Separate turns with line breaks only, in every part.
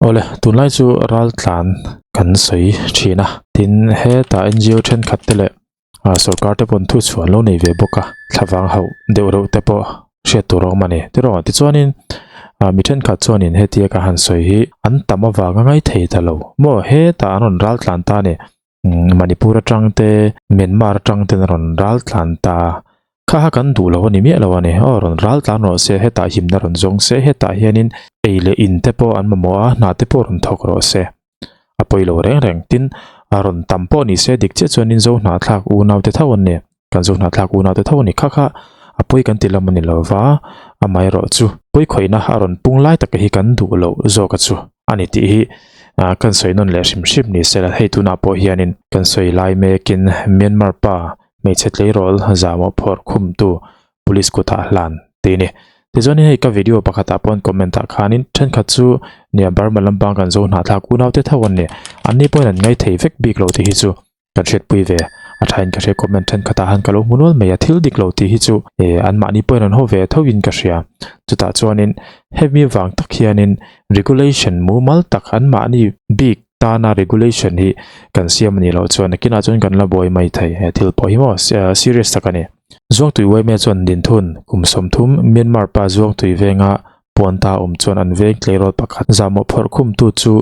Awle, tunlai chu raltlan kan sawi thin a, tin heta NGO thenkhat te leh sorkar te pawn thu chhuah an lo nei ve bawk a, thlavang hauh deuh reuh te pawh hriat tur a awm a ni. Tiraw, tichuanin mi thenkhat chuanin hetia ka han sawi hi an tam avanga ngaithei ta lo maw, hetah an rawn raltlan ta a ni. Manipur atang te, Myanmar atang ten a rawn ral tlan ta. Kha kha kan duh lo a ni miah lo a ni. Aw rawn ral tlan rawh se, hetah himna rawn zawng se, hetah hianin ei leh in te pawh an mamawh a, hna te pawh rawn thawk rawh se. A pawi lo reng reng. Tin, a rawn tam pawh ni se dik chiah chuanin zo hnahthlak unau te tho an ni. Kan zo hnahthlak unau te tho a ni. Kha kha a pawi kan ti lam a ni lo va, amaherawh chu pawi khawihna a rawn pung lai taka hi kan duh loh zawk a chu a ni tih hi kan sawi nawn leh hrim hrim ni se la. Hei tunah pawh hianin kan sawi lai mekin Myanmar pa hmeichhe tleirawl zahmawh phawrh khumtu police kutah hlan tih a ni. Tichuanin hei ka video pakhatah pawh an comment ah khanin thenkhat chu nia Burma lampang kan zo hnahthlak unau te tho an ni. Anni pawhin an ngaithei vek bik lo tih hi chu Kan hriatpui ve a thain ka hria comment thenkhatah han ka lo hmu nual mai a, thil dik lo tih hi chu eh anmahni pawhin an haw ve tho in ka hria. Chutah chuanin hemi vang tak hianin regulation mumal tak anmahni bik tana regulation hi kan siam a nih loh chuan nakinah chuan kan la buai mai thei he thil pawh hi maw serious tak a ni. Zuangtui Uaime chuan Dinthun kum 30 Myanmar pa Zuangtui venga Puanta awm chuan an veng tleirawl pakhat zahmawh phawrh khumtu chu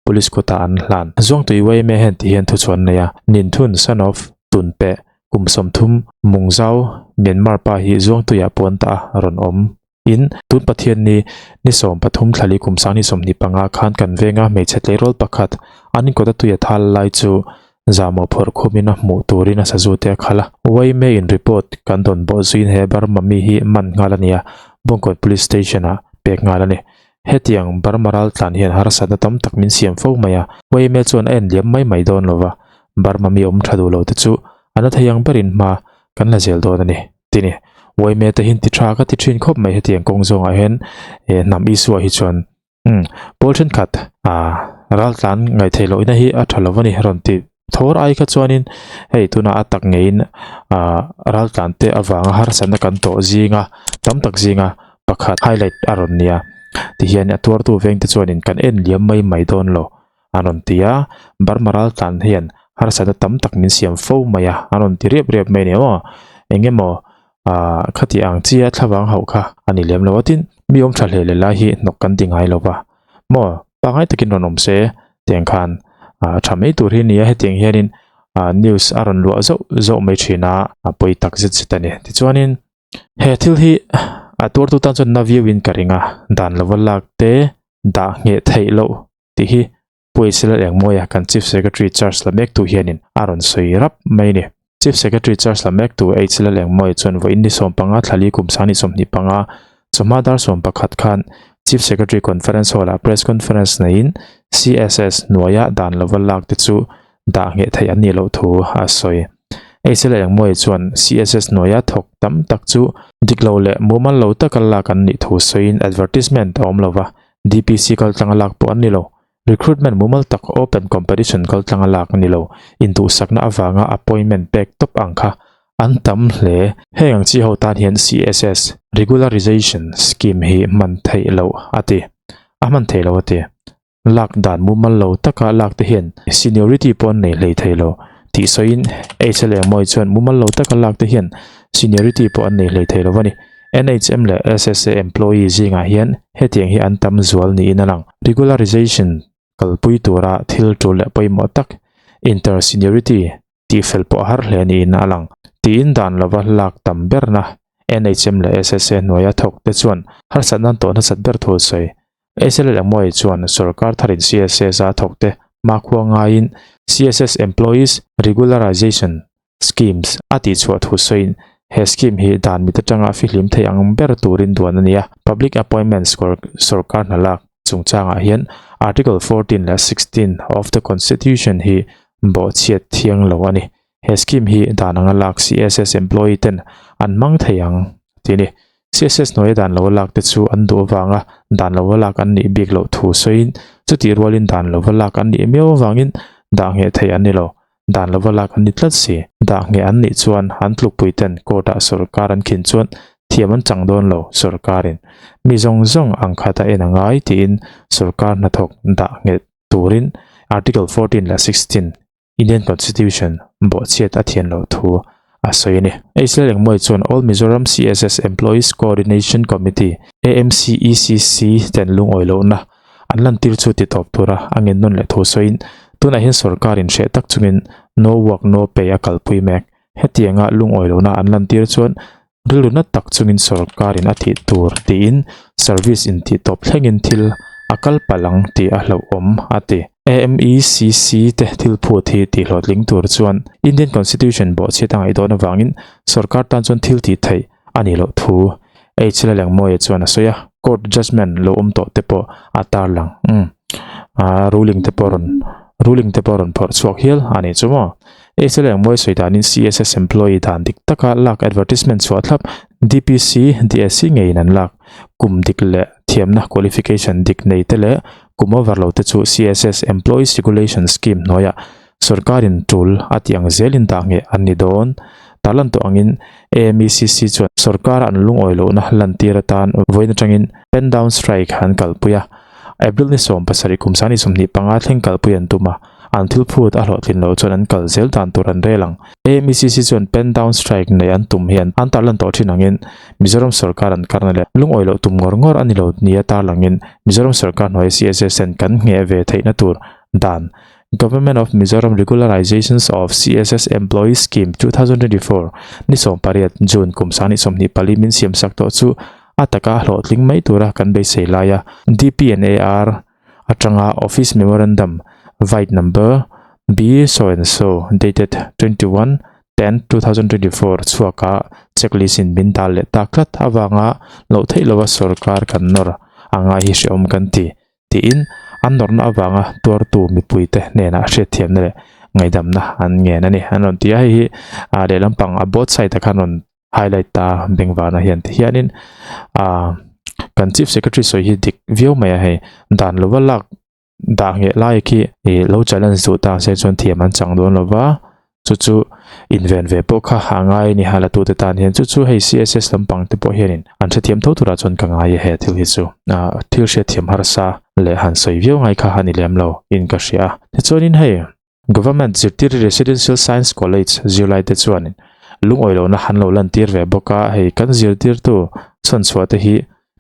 Police kutah an hlan. Zuangtui Uaime hian ti hian thuchhuah an nei a, Ninthun, son of, Tunpeh, kum 30, Mungzau, Myanmar pa hi Zuangtuiah Puanta a rawn awm in tun Pathian ni ni 13 thlali kum 2025 khan kan venga hmeichhe tleirawl pakhat an inkawta tui a thal lai chu Zahmawh phawrh khumin a hmuh turin a sazu te a khalh a. Uaime in report kan dawn bawh zuiin he Burma mi hi man nghal a ni a, Bawngkawn Police Station ah pek nghal a ni. Hetiang Burma raltlan hian harsatna tam tak min siam fo mai a, Uaime chuan a en liam mai mai dawn lo va, Burma mi awm tha duh lo te chu a na thei ang berin hma kan la zel dawn a ni, ti ni. Uaime te hian ti tha ka ti thin khawp mai hetiang kawng zawngah hian hnam Isua hi chuan Umm, pawl thenkhat a raltlan ngaihtheih lohna hi a tha lo a ni rawn ti thawr ai kha chuanin hei tunah a tak ngeiin a raltlan te avanga harsatna kan tawh zinga tam tak zinga pakhat highlight a rawn nia tihian a tuartu veng te chuanin kan en liam mai mai dawn lo an rawn ti a, Burma raltlan hian harsatna tam tak min siam fo mai a an rawn ti riap riap mai a ni maw eng emaw ah khati ang chia thlavang hauh kha a ni lem lo a tin mi awm tha hle leh lai hi hnawk kan ti ngai lo va maw pangngai takin rawn awm se tiang khan ah tha mai tur hi a ni a hetiang hianin ah news a rawn luah zauh zauh mai thin a a pawi tak zet zet a ni tichuanin he thil hi a tuartu tan chuan na viau in ka ring a dan lova lak te dah ngheh theih loh tih hi Puaisel Engmawia kan Chief Secretary charge la mektu hianin a rawn sawi rap mai a ni. Chief Secretary charge la mektu H Lalengmawia chuan vawiin ni 15 thlali kum 2025 chawhma dar 11 khan Chief Secretary Conference Hall-ah Press Conference neiin CSS hnuaia dan lova lak te chu dah ngheh theih an nih loh thu a sawi. H Lalengmawia chuan CSS hnuaia thawk tam tak chu dik lo leh mumal lo taka lak an nih thu sawiin advertisement a awm lova, DPC kaltlanga lak pawh an ni lo. Recruitment mumal tak open competition kaltlanga lak a ni lo. Induhsakna avanga appointment pek tawp ang kha an tam hle. Heng ang chi ho tan hian CSS Regularization Scheme hi hman theih loh a ti. A hman theih loh a ti. Lak dan mumal lo taka lak te hian seniority pawh an nei hlei thei lo tih sawiin HLMO chuan mumal lo taka lak te hian seniority pawh an nei hlei thei lo a ni. NHM leh SSA employee zingah hian hetiang hi an tam zual niin a lang. Regularization kalpui tura thil tul leh pawimawh tak inter-seniority tihfel pawh a har hle niin a lang. Tiin dan lova lak tam berna NHM leh SSA hnuaia thawk te chuan harsatna an tawh nasat ber thu a sawi. SLL Engmawia chuan sorkar tharin CSS a thawk te hmakhua ngaiin CSS Employees Regularization Schemes a tihchhuah thu sawiin he scheme hi dan mit atanga fihlim thei ang ber turin duan a ni a. Public Appointments sorkar hna lak chungchangah hian Article 14 leh 16 of the Constitution hi bawhchhiat thiang lo a ni. He scheme hi dan anga lak CSS employee ten an hmang thei ang tih a ni. CSS hnuaia dan lova lak te chu an duh avanga dan lova lak an nih bik loh thu sawiin chutih rualin dan lova lak an nih miau avangin dah ngheh theih an ni lo. Dan lova lak an ni tlat si. Dah ngheh an nih chuan an tlukpui ten court ah sorkar an khin chuan. Thiam an chang dawn lo sorkarin mi zawng zawng ang khat a en a ngai tiin sorkar hnathawk dah nghet turin Article 14 leh 16 Indian Constitution bawhchhiat a thian loh thu a sawi a ni. Israel Engmawii chuan All Mizoram CSS Employees Coordination Committee, AMCECC, ten lungawi lohna an lantir chu ti tawp tura a ngen nawn leh thu sawiin tunah hian sorkarin hreh tak chungin No Work No Pay a kalpui mek. Hetianga lungawi lohna an lantir chuan rilru nat tak chungin sorkarin a tih tur tiin service intih tawp thlengin thil a kal palh ang tih a hlauhawm a ti. AMECC te thil phut hi tih hlawhtling tur chuan Indian Constitution bawhchhiat a ngaih dawn avangin sorkar tan chuan thil tih theih a nih loh thu H Lalengmawia chuan a sawi a, court judgement lo awm tawh te pawh a tarlang. Umm ruling te pawh rawn ruling te pawh rawn phawrh chhuak hial a nih chu maw. H Lalengmawia sawi danin CSS employee dan dik taka lak advertisement chhuah thlap DPC, DSC ngeiin an lak kum dik leh thiamna qualification dik nei te leh kum over lo te chu CSS Employees Regulation Scheme hnuaiah Sorkarin tul a tih ang zelin dah ngheh an ni dawn. Tarlan tawh angin AMECC chuan sorkara an lungawi lohna lantir atan vawiin atangin pen down strike an kalpui a. April ni 17 kum 25 thleng kalpui an tum a, an thil phut a hlawhtlin loh chuan an kal zel dan tur an rel ang. AMECC chuan pen down strike nei an tum hian an tarlan tawh thin angin Mizoram sorkar an karna leh lungawi loh tum ngawr ngawr a ni lo nia tarlangin Mizoram sorkar hnuaia CSS-en kan ngheh ve theihna tur dan Government of Mizoram Regularizations of CSS Employees Scheme 2024 ni 18 June kum 2024 min siamsak tawh chu a taka hlawhtling mai tura kan beisei lai a. DPNAR atanga Office Memorandum Vide Number B so and so dated 21 10 2024 chhuaka checklist in min dal leh tak tlat avanga loh theih lova sorkar kan nawr a ngai hi hrehawm kan ti. Tiin an nawrna avanga tuartu mipuite hnenah hriatthiamna leh ngaihdamna an ngen a ni. An rawn ti a, hei hi ah lehlam pang a both side ah khan rawn highlight ta bengvana hian ti hianin ah kan chief secretary sawi hi dik viau mai a hei dan lova lak dah ngheh lai khi ih lo challenge duh ta se chuan thiam an chang dawn lova Chu chu inven ve pawh kha a ngai a ni ha la tute tan hian chu chu hei CSS lampang te pawh hianin an hrethiam tho turah chuan ka ngai a he thil hi chu ah thil hriatthiam harsa leh han sawi viau ngai kha a ni lem lo in ka hria a. Tichuanin hei Government Zirtiri Residential Science College zirlai te chuanin lungawi lohna han lo lantir ve bawk a, hei kan zirtirtu chhawnchhuah te hi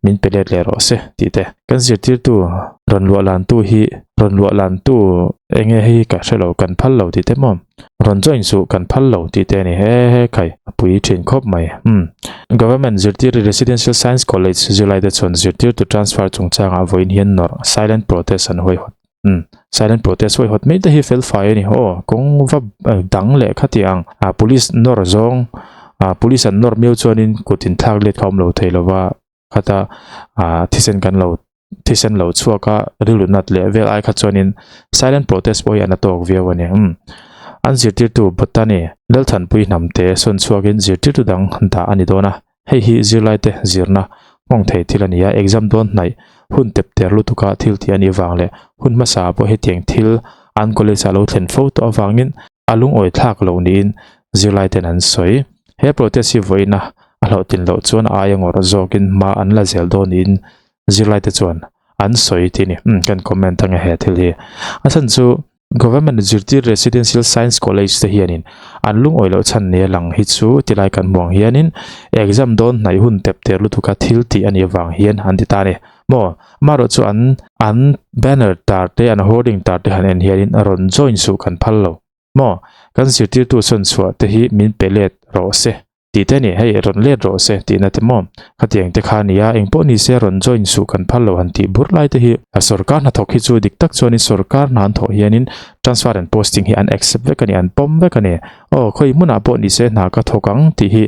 min pe let leh rawh se tih te. Kan zirtirtu rawn luah lantu hi rawn luah lantu enge hei ka hre lo kan phal lo tih te maw rawn join suh kan phal lo tih te a ni he he khai a pui thin khawp mai umm Government zirtir Residential Science College zirlai te chuan zirtirtu transfer chungchangah vawiin hian nawrh silent protest an huaihawt umm silent protest huaihawt mai te hi fel fai a ni aw kawng va dang leh khati ang ah police nawr zawng ah police an nawr miau chuanin kut inthlak let kha awm lo thei lova khata ah thisen kan lo thisen lo chhuak a rilru nat leh vel ai kha chuanin silent protest pawh hi an la tawk viau a ni umm an zirtirtu Botany Lalthanpui hnam te sawn chhuakin zirtirtu dang dah a ni dawn a. Hei hi zirlaite zirna nghawng thei thil a ni a, exam dawn hnaih hun tep ter lutuka thil tih a nih vang leh hun hmasa ah pawh hetiang thil an college ah lo thlen fo tawh avangin a lungawi thlak loh niin zirlaiten an sawi. He protest hi vawiina a hlawhtlin loh chuan a aia ngawrh zawkin hma an la zel dawn niin zirlaite chuan an sawi tih a ni. Umm kan comment ange he thil hi. A chhan chu Government zirtir Residential Science College te hianin an lungawi loh chhan nia lang hi chu tilai kan hmuh ang hianin exam dawn hnaih hun tep ter lutuka thil tih a nih avang hian an ti ta a ni. Maw? Amaherawh chu an an banner tar te an hoarding tar te han en hianin rawn join suh kan phal lo. Maw? Kan zirtirtu sawn chhuah te hi min pe let rawh se. Tih te a ni, hei rawn let rawh se tihna te maw? Khatiang te kha a ni a, engpawh ni se rawn join suh kan phal lo han tih bur lai te hi. A sorkar hnathawk hi chu dik tak chuanin sorkar hna an thawh hianin transfer and posting hi an accept vek a ni, an pawm vek a ni. Aw, khawi hmunah pawh ni se hna ka thawk ang tih hi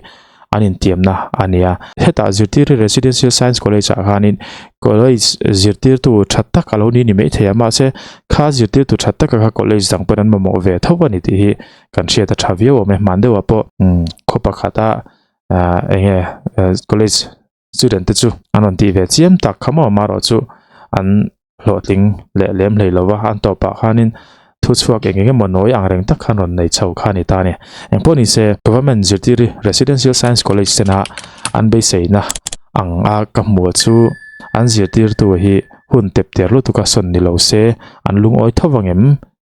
an intiamna a ni a. Hetah zirtir hi Residential Science College ah khanin college zirtirtu tha tak a lo ni ni maithei a, mahse kha zirtirtu tha taka kha college dang pawn an mamawh ve tho a ni tih hi kan hriat a tha viau awm e hman deuhah pawh khaw pakhata ah eng nge college student te chu an rawn tih ve chiam tak kha maw amaherawh chu an hlawhtling leh lem hlei lo va an tawpah khanin. Thuchhuak eng eng emaw nawi ang reng tak khan rawn nei chho kha a ni ta a ni. Engpawh ni se, Government zirtiri Residential Science College tena an beiseina ang a ka hmuh chu an zirtirtu hi hun tep ter lutuk a sawn ni lo se an lungawi tho vang em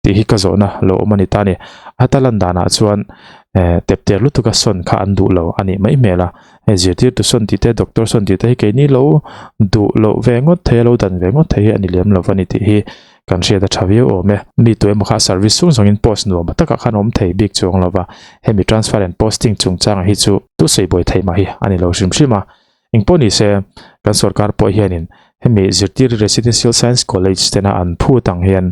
tih hi ka zawhna lo awm a ni ta a ni. A ta lan danah chuan eh tep ter lutuk a sawn kha an duh lo a nih mai hmel a. Hei zirtirtu sawn tih te doctor sawn tih te hi keini lo duh loh ve ngawt thei a lo dan ve ngawt thei hi a ni lem lo a ni tih hi Kan hriat a tha viau awm e. Mi tu emaw kha service chung zawngin post nuam takah khan awm thei bik chuang lo va, hemi transfer and posting chungchangah hi chu tu sawi buai theih mah hi a ni lo hrim hrim a. Engpawh ni se, kan sorkar pawh hianin hemi zirtir Residential Science College tena an phut ang hian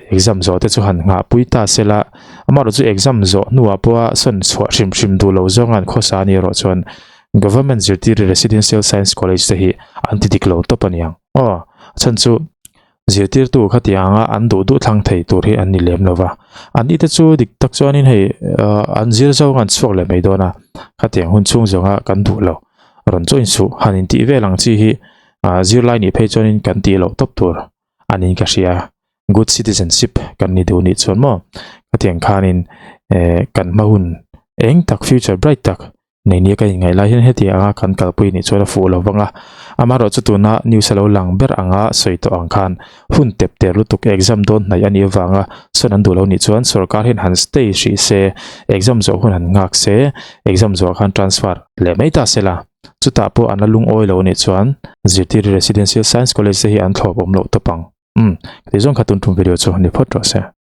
exam zawh te chu han nghahpui ta se la, amaherawhchu exam zawh hnuah pawha sawn chhuah hrim hrim duh lo zawnga an khawsa a nih erawh chuan Government zirtir Residential Science College te hi an ti dik lo tawp a niang. Aw, a chhan chu Zirtirtu khatianga an duh duh thlang thei tur hi an ni lem lo va. An ite chu dik tak chuanin hei an zir zawng an chhuak leh mai dawn a, khatiang hun chhung zawnga kan duh lo. Rawn join suh han intih vel ang chi hi zirlai nih phei chuanin kan tih loh tawp tur a niin ka hria. Good citizenship kan ni duh nih chuan maw khatiang khanin kan hma hun eng tak future bright tak Nei nia ka inngaih lai hian heti anga kan kalpui nih chuan a fuh lo vang a, amaherawhchu tuna news a lo lang ber anga sawi tawh ang khan hun tep ter lutuk exam dawn hnaih a nih avanga sawn an duh lo nih chuan sorkar hian han stay hrih se, exam zawh hun han nghak se, exam zawhah khan transfer leh mai ta se la, chutah pawh an la lungawi lo nih chuan zirtir Residential Science College te hi an thlawp awm loh tawp ang. Umm, ka tih zawng kha tun tum video chu ni phawt rawh se.